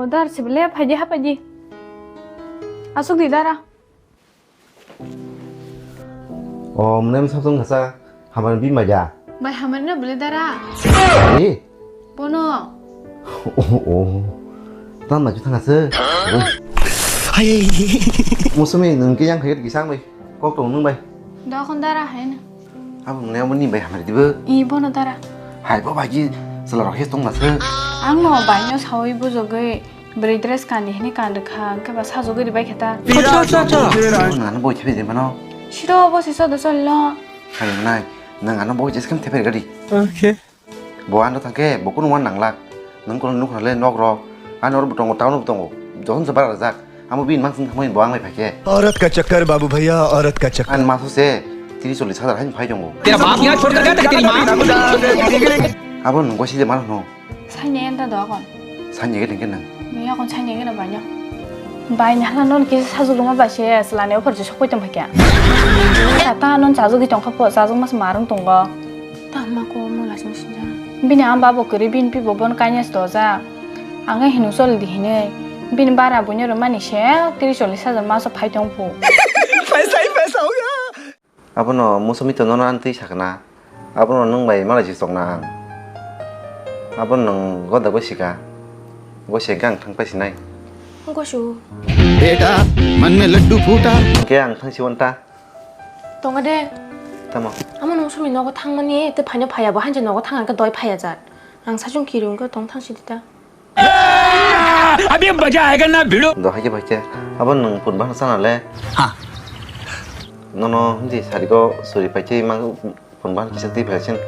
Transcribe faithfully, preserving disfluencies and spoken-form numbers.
O dar sibile phaidi ha phaidi. Asuk di dara. O mnem sabsong hasa hamar bi maja. Bai hamar na bile dara. Eh? Bono. O o. Tan maju thang asa. Hai. Musumi nung ke yang khayat gisang bai. Kok tong nung bai. Dokon dara hain. Abo mwnai abo ni bai hamari dibo. I bono dara. Hai bo bai ji sala rok hes tong nasa. Ang no bai no sawi bujogwi bwrwi dress kandi hini kandi kha hwnkhe ba sajogwi ribai khe ta. Acha, acha, acha. Nang ano boi thepe je mano. Siro bo se sodo sollo. Hai mwnai nang ano boi jes kam thepe gadi. Okay. Bo ano thangkhe bo kunu wan nanglak. Nang kono nukha le nok rok. Ano oro bo tongo town bo tongo. Jokhon se bara rajak. Amo bini mang sing thamoi bo ang lai phaikhe. औरत का चक्कर बाबू भैया, औरत का चक्कर। An maso se tris chollis hajar hain phai tongo. तेरा बाप यहाँ छोड़कर गया था तेरी माँ। Abo nung gosi de mar no. Saini enta do kon. Saini ge dengke nang. Ni akon saini ge na banyo. Bai ni hala non ke sajuluma ba se selani ophor je sokoi tong phakya. Ta non sajugwi tong kha po, sajung mas marung tongo. Ta ma ko mo la sing sing ja. Bini ang babo kwrwi bini pibo bon kanya se doja. Ang hinu chol di hinwi. Bini bara buino rwmani se tris chollis hajar maso phai tong phu. Paisa hi paisa hoga. Abono musumi to nono an twi sakna. Abono nwng bai malai si chokna ang. Abono nwng goda gosika. Gosi hwnkhe ang thang paisinai. Gosu. बेटा, मन में लड्डू फूटा। Hwnkhe ang thang si wanta. Tongo de. Tamo? Amo nung sumi nogo thangmani, te phaino phaya bo, hanse nogo thang ang khe doi phaya jat. Ang sachung kiri wngkhe tong thang sidi ta. अभी मजा आएगा ना भिड़ो। Do hai khe bai khe, abo nwng pun bahno sana le. Ha. Nono hindi sari go suri pai khe mang pun bahno kisa twi phai sin.